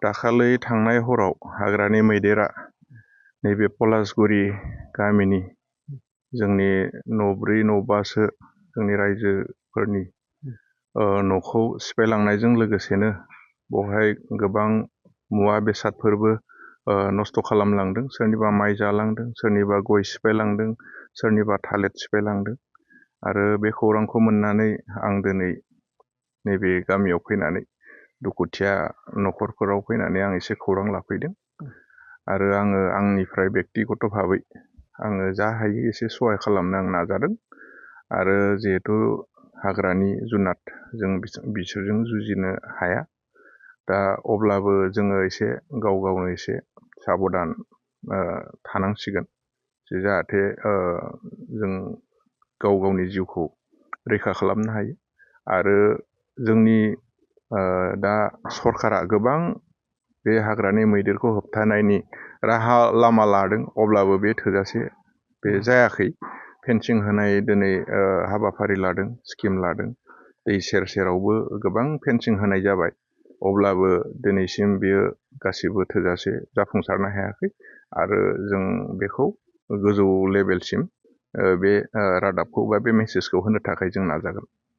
दाखालै थांनाय हराव हाग्रानि मैदेरा नैबे पलासगुरि गामिनि जोंनि न'ब्रै न'बासो जोंनि रायजोफोरनि न'खौ सिफायलांनायजों लोगोसेनो बेवहाय गोबां मुवा बेसादफोरबो नस्थ' खालामलांदों। सोरनिबा माइ जालांदों, सोरनिबा गय सिफायलांदों, सोरनिबा थालिर सिफायलांदों। आरो बे खौरांखौ मोननानै आं दिनै नैबे गामियाव फैनानै दुखुथिया न'खरफोराव फैनानै आं एसे खौरां लाफैदों। आरो आङो आंनिफ्राय बेक्तिगत भाबै आङो जा हायो एसे सहाय खालामनो आं नाजादों। आरो जिहेथु हाग्रानि जुनाद जों बिसोरजों जुजिनो हाया। दा अब्लाबो जोङो एसे गाव गावनो एसे साबधान थानांसिगोन, जे जाहाथे जों गाव गावनि जिउखौ रैखा खालामनो हायो। आरो जोंनि दा सरकारा गोबां बे हाग्रानि मैदेरखौ होबथानायनि राहा लामा लादों, अब्लाबो बे थोजासे बे जायाखै। फेनसिं होनाय दिनै हाबाफारि लादों, स्किम लादों। दै सेर सेरावबो गोबां फेनसिं होनाय जाबाय, अब्लाबो दिनैसिम बेयो गासिबो थोजासे जाफुंसारनो हायाखै। आरो जों बेखौ गोजौ लेभेलसिम बे रादाबखौ बा बे मेसेजखौ होनो थाखाय जों नाजागोन।